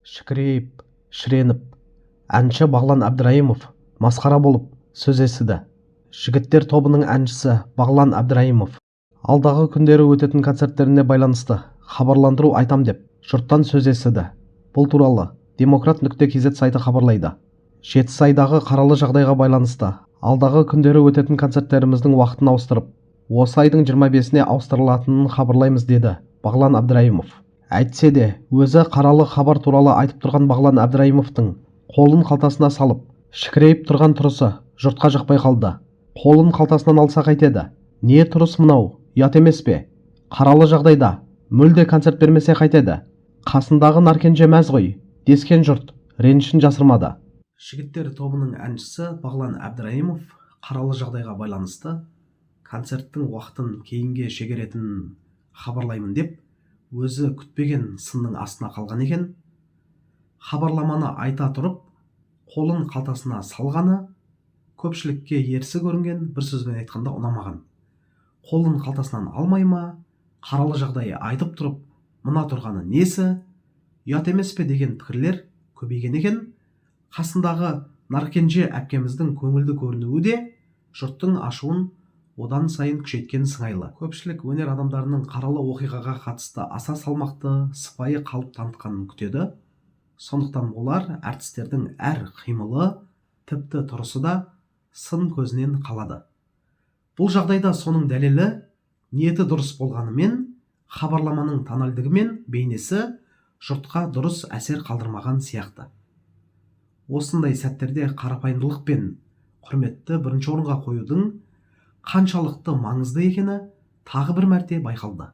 Шікірейіп, шіреніп, әнші Бағлан Әбдірайымов масқара болып сөз естіді. Жігіттер тобының әншісі Бағлан Әбдірайымов алдағы күндері өтетін концерттеріне байланысты хабарландыру айтам деп жұрттан сөз естіді. Бұл туралы Демократ.kz сайты хабарлайды. Жетісайдағы қаралы жағдайға байланысты алдағы күндері өтетін концерттеріміздің уақытын ауыстырып, осы айдың 25-іне ауыстырылатынын хабарлаймыз, деді Бағлан Әбдірайымов. Әйтсе де, өзі қаралы хабар туралы айтып тұрған Бағлан Әбдірайымовтың қолын қалтасына салып, шікірейіп тұрған тұрысы жұртқа жақпай қалды. Қолын қалтасынан алса қайтеді? Не тұрыс мынау, ұят емес пе? Қаралы жағдайда мүлде концерт бермесе қайтеді? Қасындағы Наркенже мәз ғой, дескен жұрт ренішін жасырмады. Жігіттер тобының әншісі Бағлан Әбдірайымов қаралы жағдайға байланысты концерттің уақытын кейінге шегеретінін хабарлаймын деп, өзі күтпеген сынның астына қалған екен. Хабарламаны айта тұрып, қолын қалтасына салғаны көпшілікке ерсі көрінген, бір сөзбен айтқанда, ұнамаған. Қолын қалтасынан алмай ма, қаралы жағдайы айтып тұрып, мына тұрғаны несі, ұят емес пе деген пікірлер көбейген екен. Қасындағы Наркенже әпкеміздің көңілді көрінуі де жұрттың ашуын одан сайын күшейткен сыңайлы. Көпшілік өнер адамдарының қаралы оқиғаға қатысты аса салмақты, сыпайы қалып танытқанын күтеді. Сондықтан болар, әртістердің әр қимылы, тіпті тұрысы да сын көзінен қалады. Бұл жағдайда соның дәлелі: ниеті дұрыс болғанымен, хабарламаның тональдығы мен бейнесі жұртқа дұрыс әсер қалдырмаған сияқты. Осындай сәттерде қарапайымдылық пен құрметті бірінші орынға қоюдың қаншалықты маңызды екені тағы бір мәрте байқалды.